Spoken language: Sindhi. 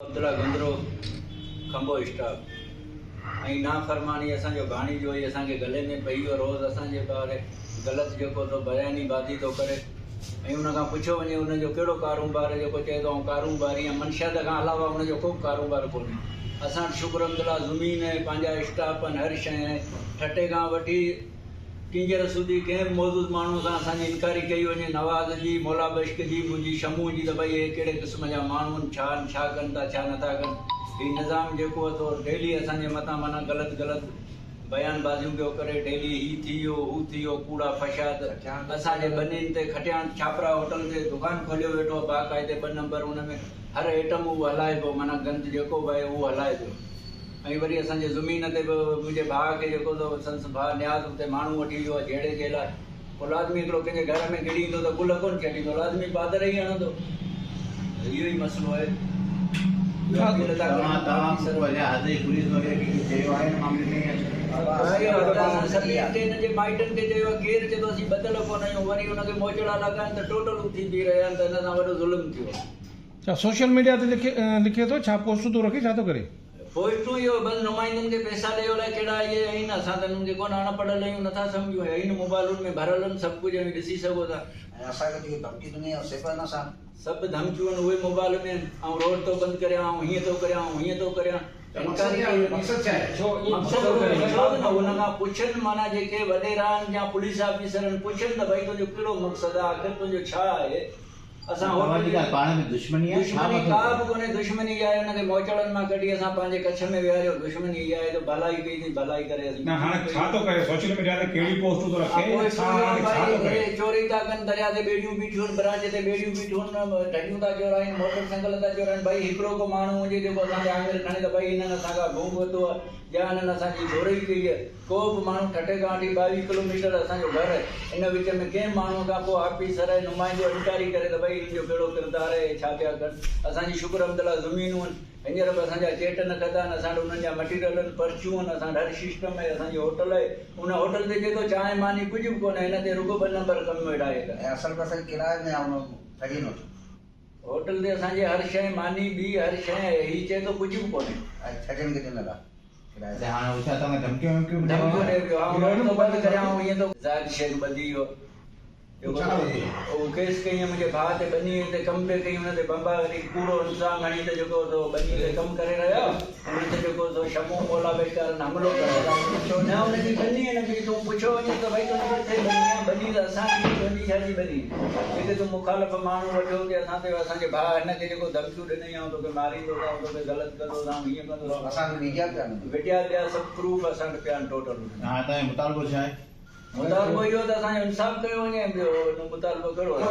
عبدالله گندرو کنڀو اسٽاپ ۽ نافرماني اسان جو ڀاڻيجو هي اسان کي گلي ۾ پئي ويو روز اسان جي باري غلط جيڪو سو بياني بازي ٿو ڪري ۽ ان کان پڇيو وڃي ان جو ڪهڙو ڪاروبار جيڪو چئي ٿو آئون ڪاروباري آهيان منشيات کان علاوه ان جو ڪو به ڪاروبار ڪونهي اسان وٽ شڪر الحمدلله زمين آهي پنهنجا اسٽاپ آهن هر شيء آهي ٺٽي کان وٺي ڪينجهر سوڌي ڪنهن به معزز ماڻهوء سان اسان جي انڪوائري ڪئي وڃي، نواز جي، مولا بشڪ جي، منهنجي شموء جي ته ڀئي اهي ڪهڙي قسم جا ماڻهو آهن، ڇا آهن، ڇا ڪن ٿا، ڇا نٿا ڪن. هي نظام جيڪو اٿو ڊيلي اسان جي مٿان معنيٰ غلط غلط بيان بازيون پيو ڪري، ڊيلي هي ٿي ويو، هو ٿي ويو، ڪوڙا فشاد اسان جي ٻنين تي کٽياڻ ڇاپرا هوٽل تي دڪان کوليو ويٺو آهي باقاعدي ٻه نمبر ان ۾ هر ائٽم اهو هلائي پيو معنيٰ گند جيڪو به آهي اهو هلائي پيو. ۽ وري اسان جي زمين تي به منهنجي ڀاء کي جيڪو سو سندس ڀاء نياز اتي ماڻهو وٺي ويو آهي جهيڙي جي لاء. پوء لازمي هڪڙو ڪنهن جي گهر ۾ گهڙي ايندو ته گل ڪونه ڇڏيندو، لازمي پادر ئي هڻندو. اهو ئي مسئلو آهي. ٻيو اپيل ٿا ڪريون ته آفيسر. اسان سڀني کي هنن جي مائٽن کي چيو آهي ڪير چئي ٿو اسين ٻڌل ڪونه آهيون وري ان کي موچڙا لڳا آهن ته ٽوٽل اٿي بيهي رهيا آهن ته هن سان وڏو ظلم ٿيو آهي. ڇا سوشل ميڊيا تي لکي ٿو ڇا پوسٽون ٿو رکي ڇا ٿو ڪري. پوسٽون اهو بس نمائندن کي پئسا ڏيو الائي ڪهڙا اهي آهن اسان ته انهن کي ڪونه اڻ پڙهيل آهيون نٿا سمجهون اهي آهن موبائلن ۾ ڀريل آهن سڀ ڪجهه اوهين ڏسي سگهو ٿا. ۽ اسان کي جيڪي ڌمڪي ڏني آهي سي به آهن اسان. سڀ ڌمڪيون آهن اهي موبائل ۾ آهن آئون روڊ ٿو بند ڪريان آئون هيئن ٿو ڪريان آئون هيئن ٿو ڪريان انڪاري ڪئي وڃي مقصد ڇا آهي ڇو مقصد ڇو نه ان کان پڇن معنيٰ جيڪي وڏيرا آهن يا پوليس آفيسر آهن پڇن ته ڀئي تنهنجو ڪهڙو مقصد آهي آخر تنهنجو ڇا آهي. اسان توهان جي ڪا پاڻ ۾ دشمني آهي؟ ڇا دشمني ڪا به ڪونهي، دشمني اها آهي ان کي موچڙن مان ڪڍي اسان پنهنجي ڪڇ ۾ ويهاريو، دشمني اها آهي ته ڀلائي ڪئي اٿئي ڀلائي ڪري اسين نه هاڻي ڇا ٿو ڪري سوشل ميڊيا تي ڪهڙيون پوسٽون ٿو رکي يا ڇا هاڻي ڇا ٿو ڪري؟ چوري ٿا ڪن درياء تي ٻيڙيون بيٺيون آهن برانچ تي ٻيڙيون بيٺيون آهن ڍڳيون ٿا چورائين موٽر سائيڪل ٿا چورائين ڀئي هڪڙو ڪو ماڻهو هجي جيڪو اسان تي آڱر کڻي ته ڀئي هنن اسان کان ڀونگ ورتو آهي يا هنن اسان جي ڍورئي ڪئي آهي. ڪو به ماڻهو ٺٽي کان وٺي 22 ڪلو ميٽر اسان جو گهر آهي ان وچ ۾ ڪنهن به ماڻهو کان ڪو آفيسر ۽ نمائندو انڪوائري ڪري ته ڀئي انهن جو ڪهڙو ڪردار آهي اهي ڇا پيا ڪن اسان جي شڪر الحمدلله زمينون آهن هينئر به اسان جا چيٽ نه کتا آهن اسان وٽ انهن جا مٽيريل آهن پرچيون آهن اسان وٽ هر سسٽم آهي اسان جي هوٽل آهي ان هوٽل تي چئي ٿو چانهه ماني ڪجهه به ڪونهي هن تي رڳو ٻه نمبر ڪم ويٺا آهي ۽ اصل ۾ اسان جي ڪرائي ۾ آهي ان ٺڳي نوٽ. هوٽل تي اسان جي هر شيء ماني ٻي هر شيء آهي هي چئي ٿو ڪجهه به ڪونهي. ۽ ٺڳين کي ڏنل آهي. ته هاڻي هو ڇا توهان کي ڌمڪيون ومڪيون به ڏئي ڌمڪيون ڏئي پيو آئون روڊ ٿو بند ڪريان آئون ائين ٿو زاهد شيخ ٻڌي ويو جيڪو اهو ڪيس ڪئي منهنجي ڀاء تي ٻني تي ڪم پئي ڪئي ان تي بمبا وري ڪوڙو الزام هڻي ته جيڪو سو ٻني تي ڪم ڪري رهيو ان تي جيڪو سو شمو مولا ويچارن حملو ڪري ڇو نه ان جي ٻني نه به تون پڇيو وڃي ته ڀائي تنهنجي ڪٿي ٻني آهي ٻني ته اسان جي تنهنجي ڇا جي ٻني جيڪي تون مخالف ماڻهو وٺيو اتي اسان تي اسان جي ڀاء هن کي جيڪو ڌمڪيون ڏنئي آئون توکي ماريندوسان آئون توکي غلط ڪندوسان آئون هيئن ڪندوسان. اسان وٽ ويڊيا پيا آهن. ويڊيا پيا سڀ پروف اسان وٽ پيا آهن ٽوٽل. هاڻي توهان جو مطالبو ڇا آهي؟ مطالبو اهو ته اسان جو انصاف ڪيو وڃي ٻيو مطالبو ڪهڙو آهي.